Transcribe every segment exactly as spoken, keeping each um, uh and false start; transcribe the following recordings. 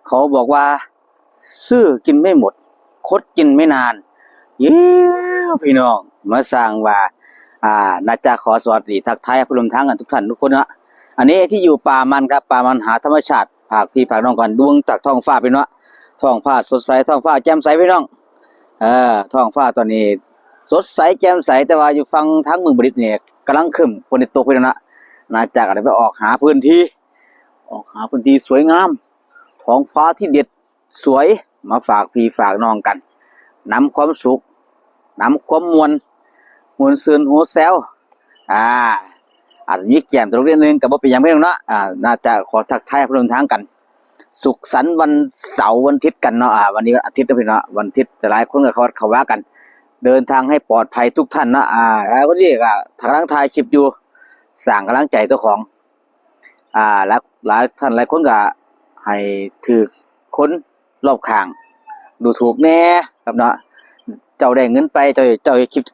เขาบอกว่า ซื้อกินไม่หมด คดกินไม่นาน เย้พี่น้อง มาสร้างว่า อ่า นาจาขอสวัสดีทักทายผู้ร่วมทางกันทุกท่านทุกคนเนาะ อันนี้ที่อยู่ป่ามันครับ ป่ามันหาธรรมชาติ ฝากพี่ฝากน้องก่อน เบิ่งจากท้องฟ้าพี่เนาะ ท้องฟ้าสดใส ท้องฟ้าแจ่มใสพี่น้อง เออ ท้องฟ้าตอนนี้สดใสแจ่มใส แต่ว่าอยู่ฝั่งทางเมืองบดิตเนี่ยกำลังครึ้ม ฝนสิตกพี่น้องเนาะ นาจาก็ได้ไปออกหาพื้นที่ ออกหาพื้นที่สวยงาม ท้องฟ้าที่เด็ดสวย มาฝากพี่ฝากน้องกัน นำความสุข นำความม่วน ม่วนซื่นหัวแซว อ่า อาจจะมีแก้มตลกนิดนึง ก็บ่เป็นหยังพี่น้องเนาะ อ่า นาจาขอทักทายผู้ร่วมทางกัน สุขสันต์วันเสาร์วันอาทิตย์กันเนาะ อ่า วันนี้วันอาทิตย์นะพี่เนาะ วันอาทิตย์หลายคนก็เข้าวัดเข้าวากัน เดินทางให้ปลอดภัยทุกท่านเนาะ อ่า แล้วก็นี่ก็กำลังถ่ายคลิปอยู่ สร้างกำลังใจเจ้าของ อ่า หลาย หลายท่านหลายคนก็ให้ถืกคนรอบข้าง ดูถูกแหน่ครับเนาะ เจ้าได้เงินไป เจ้า เจ้าเฮ็ดคลิป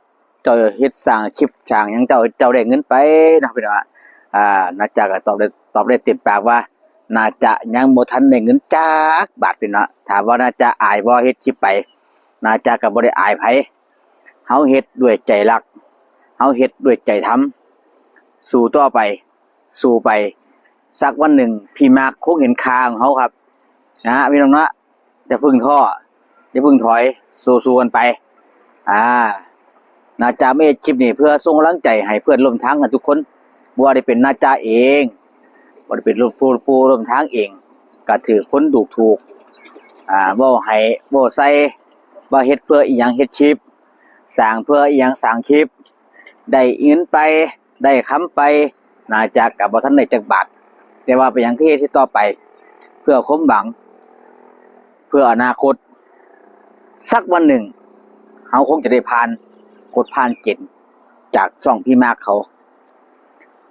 เจ้าเฮ็ดสร้างคลิปสร้างหยัง เจ้า เจ้าได้เงินไปเนาะพี่น้อง อ่า นาจาก็ตอบได้ ตอบได้เต็มปากว่า นาจายังบ่ทันได้เงินจักบาทพี่น้อง ถามว่านาจาอายบ่เฮ็ดคลิปไป นาจาก็บ่ได้อายไผ เฮาเฮ็ดด้วยใจรัก เฮาเฮ็ดด้วยใจทำ สู้ต่อไป สู้ไป สักวันหนึ่งพี่มาร์คคงเห็นค่าของเฮาครับ นะพี่น้องเนาะ อย่าเพิ่งท้อ อย่าเพิ่งถอย สู้ๆกันไป อ่า นาจามาเฮ็ดคลิปนี้เพื่อส่งกำลังใจให้เพื่อนร่วมทางกันทุกคน บ่ว่าสิเป็นนาจาเอง บ่ว่าสิเป็นผู้ ผู้ร่วมทางเอง ก็ถืกคนดูถูก อ่า เว้าให้ เว้าใส่ ว่าเฮ็ดเพื่ออิหยังเฮ็ดคลิป สร้างเพื่ออิหยังสร้างคลิป ได้เงินไป ได้คำไป นาจาก็บ่ทันได้จักบาท แต่ว่าเป็นหยังคือเฮ็ดต่อไป เพื่อความหวัง เพื่ออนาคต สักวันหนึ่ง เฮาคงจะได้ผ่านกฎผ่านเกณฑ์จากช่องพี่มาร์คเขา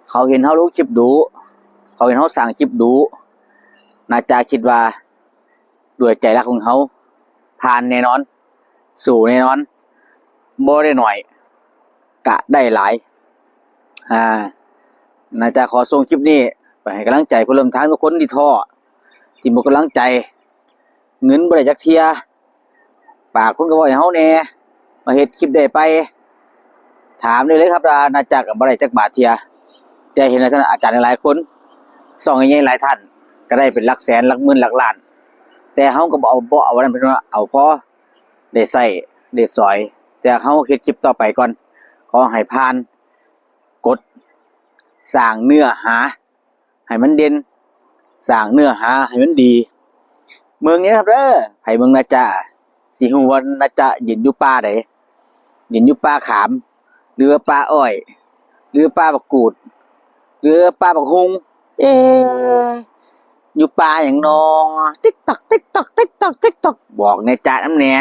เขาเห็นเฮาลงคลิปดู เขาเห็นเฮาสร้างคลิปดู นาจาคิดว่า ด้วยใจรักของเฮา ผ่านแน่นอน สู้แน่นอน บ่ได้น้อย กะได้หลาย อ่า นาจาขอส่งคลิปนี้ไปให้กำลังใจผู้ร่วมทางทุกคนที่ท้อ ที่หมดกำลังใจ เงินบ่ได้จักเทื่อ ปากคนก็เว้าให้เฮาแหน่ มาเฮ็ดคลิปได้ไป ถามได้เลยครับว่านาจาก็บ่ได้จักบาทเทื่อ แต่เห็นอาจารย์หลายคน ช่องใหญ่ๆหลายท่าน ก็ได้เป็นหลักแสน หลักหมื่น หลักล้าน แต่เฮาก็บ่เอา บ่เอาอันนั้นเป็นว่า เอาพอได้ใช้ได้สอย แต่เฮาเฮ็ดคลิปต่อไปก่อน ขอให้ผ่านกฎ สร้างเนื้อหาให้มันเด่น สร้างเนื้อหาให้มันดี เมืองนี้ครับเด้อ ไผเมืองนาจา สิฮู้ว่านาจายืนอยู่ป่าใด ยืนอยู่ป่าขาม หรือว่าป่าอ้อย หรือป่าบักกูด หรือป่าบักฮุ่ง เอ๊ะ อยู่ป่าหยังนอ ติ๊กต๊อก ติ๊กต๊อก ติ๊กต๊อก ติ๊กต๊อก บอกแหน่จานำแหน่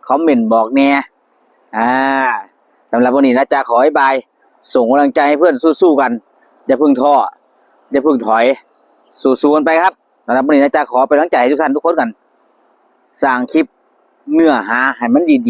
คอมเมนต์บอกแหน่ อ่า สำหรับวันนี้นาจาขอบ๊ายบาย ส่งกำลังใจให้เพื่อนสู้ๆกัน อย่าเพิ่งท้อ อย่าเพิ่งถอย สู้ๆกันไปครับ สำหรับวันนี้นาจาขอเป็นกำลังใจให้ทุกท่านทุกคนกัน สร้างคลิปเนื้อหาให้มันดีๆ